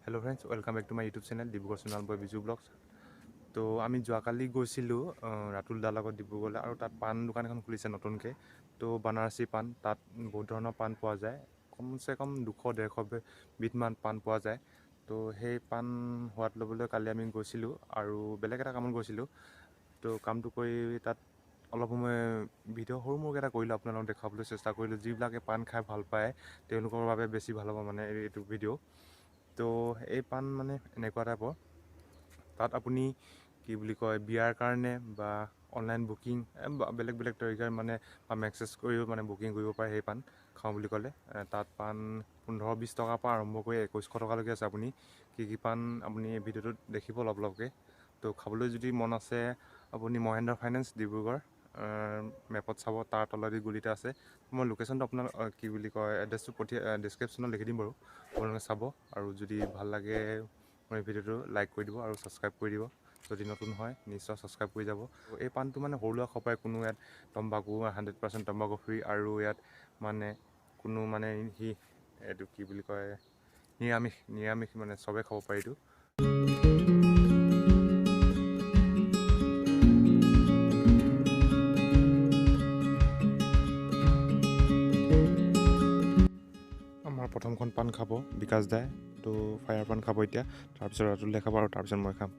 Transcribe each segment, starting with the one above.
Hello friends, welcome back to my YouTube channel Dibrugarh Sonowal boy Biju blogs. তো আমি যোৱাকালি গৈছিলোঁ ৰাতুল দাৰ লগত ডিব্ৰুগড়লৈ আৰু তাত পাণ দোকান এখন খুলিছে নতুনকৈ। তো বানাৰসী পাণ, তাত বহুত ধৰণৰ পাণ পোৱা যায়, কমচে কম 200-150 বিধমান পাণ পোৱা যায়। তো সেই পাণ সোৱাদ ল'বলৈ কালি আমি গৈছিলোঁ আৰু বেলেগ এটা কামত গৈছিলোঁ। তো কামটো কৰি তাত অলপ সময় ভিডিঅ' সৰু মৰুকৈ এটা কৰিলোঁ, আপোনালোকক দেখুৱাবলৈ চেষ্টা কৰিলোঁ। যিবিলাকে পাণ খাই ভাল পায় তেওঁলোকৰ বাবে বেছি ভাল হ'ব মানে এইটো ভিডিঅ'। তো এই পাণ মানে এনেকুৱা টাইপৰ, তাত আপুনি কি বুলি কয় বিয়াৰ কাৰণে বা অনলাইন বুকিং বেলেগ বেলেগ তৰিকাৰ মানে বা মেছেজ কৰিও মানে বুকিং কৰিব পাৰে। সেই পাণ খাওঁ বুলি ক'লে তাত পাণ 15-20 টকাৰ পৰা আৰম্ভ কৰি 2100 টকালৈকে আছে। আপুনি কি কি পাণ আপুনি এই ভিডিঅ'টোত দেখিব অলপ অলপকৈ। তো খাবলৈ যদি মন আছে আপুনি মহেন্দ্ৰ ফাইনেন্স ডিব্ৰুগড় মেপত চাব, তাৰ তলেদি গলিতে আছে। মই লোকেশ্যনটো আপোনাৰ কি বুলি কয় এড্ৰেছটো পঠিয়াই ডিছক্ৰিপশ্যনত লিখি দিম বাৰু, আপোনালোকে চাব। আৰু যদি ভাল লাগে মোৰ এই ভিডিঅ'টো লাইক কৰি দিব আৰু ছাবস্ক্ৰাইব কৰি দিব। যদি নতুন হয় নিশ্চয় ছাবস্ক্ৰাইব কৰি যাব। এই পাণটো মানে সৰু ল'ৰা খাব পাৰে, কোনো ইয়াত তম্বাকু 100% তম্বাকু ফ্ৰী আৰু ইয়াত মানে কোনো মানে সি এইটো কি বুলি কয় নিৰামিষ মানে চবে খাব পাৰে এইটো। আমাৰ প্ৰথমখন পাণ খাব বিকাশ দাই, তো ফায়াৰ পাণ খাব এতিয়া, তাৰপিছত ৰাতুল খাব আৰু তাৰপিছত মই খাম।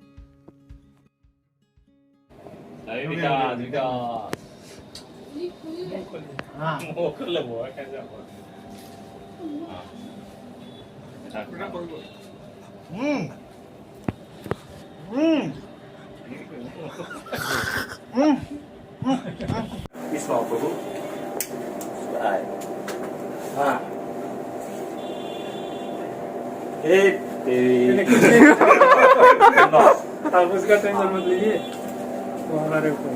आप उसका टेंशन मत लीजिए, वो हमारे ऊपर।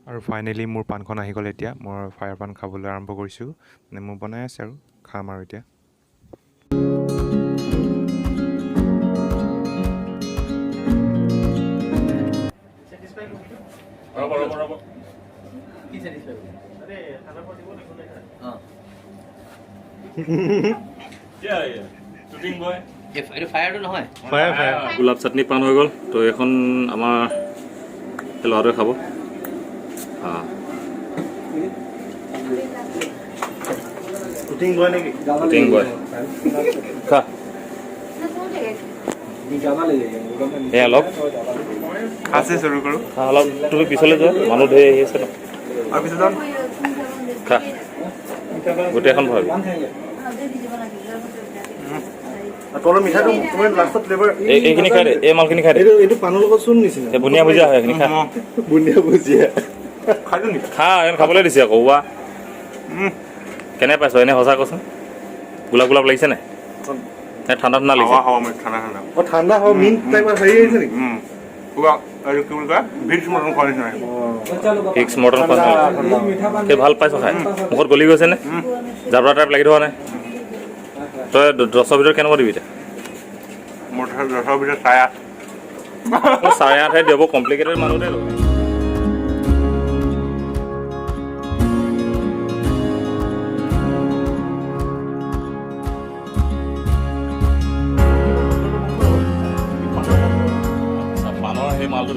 আৰু ফাইনেলি মোৰ পাণখন আহি গ'ল। এতিয়া মই ফায়াৰ পাণ খাবলৈ আৰম্ভ কৰিছোঁ, মানে মোৰ বনাই আছে আৰু খাম আৰু এতিয়া। গোলাপ চাটনি পাণ হৈ গ'ল। তো এইখন আমাৰ ল'ৰাটোৱে খাব। অলপ অলপ তুমি পিছলৈ যোৱা, মানুহ ধেৰ আহি আছে ন। খা গোটেইখন ভৰাবি। এইখিনি খাই দে, এই মালখিনি খাই দে। এইটো পাণৰ লগত চূণ নিচিনা। বুনিয়া ভুজিয়া হয়, এইখিনি খা। বুনিয়া ভুজিয়া খা, এইখন খাবলৈ দিছে আকৌ। ৱা কেনে পাইছ এনে সঁচা কচোন? গোলাপ গোলাপ লাগিছে নাই? ঠাণ্ডা ঠাণ্ডা লাগিছে। ঠাণ্ডা হয়, মিণ্ট টাইপৰ হেৰি আহিছে নেকি? ভিক্স মটন খোৱা সেই ভাল পাইছ খাই? মুখত গলি গৈছে নে? জাবৰা টাইপ লাগি থকা নাই? তই 10ৰ ভিতৰত কেনেকুৱা দিবি এতিয়া? 10ৰ ভিতৰত 8.5। 8.5 দিব, কমপ্লিকেটেড মানুহ দেই। পাণৰ সেই মালটো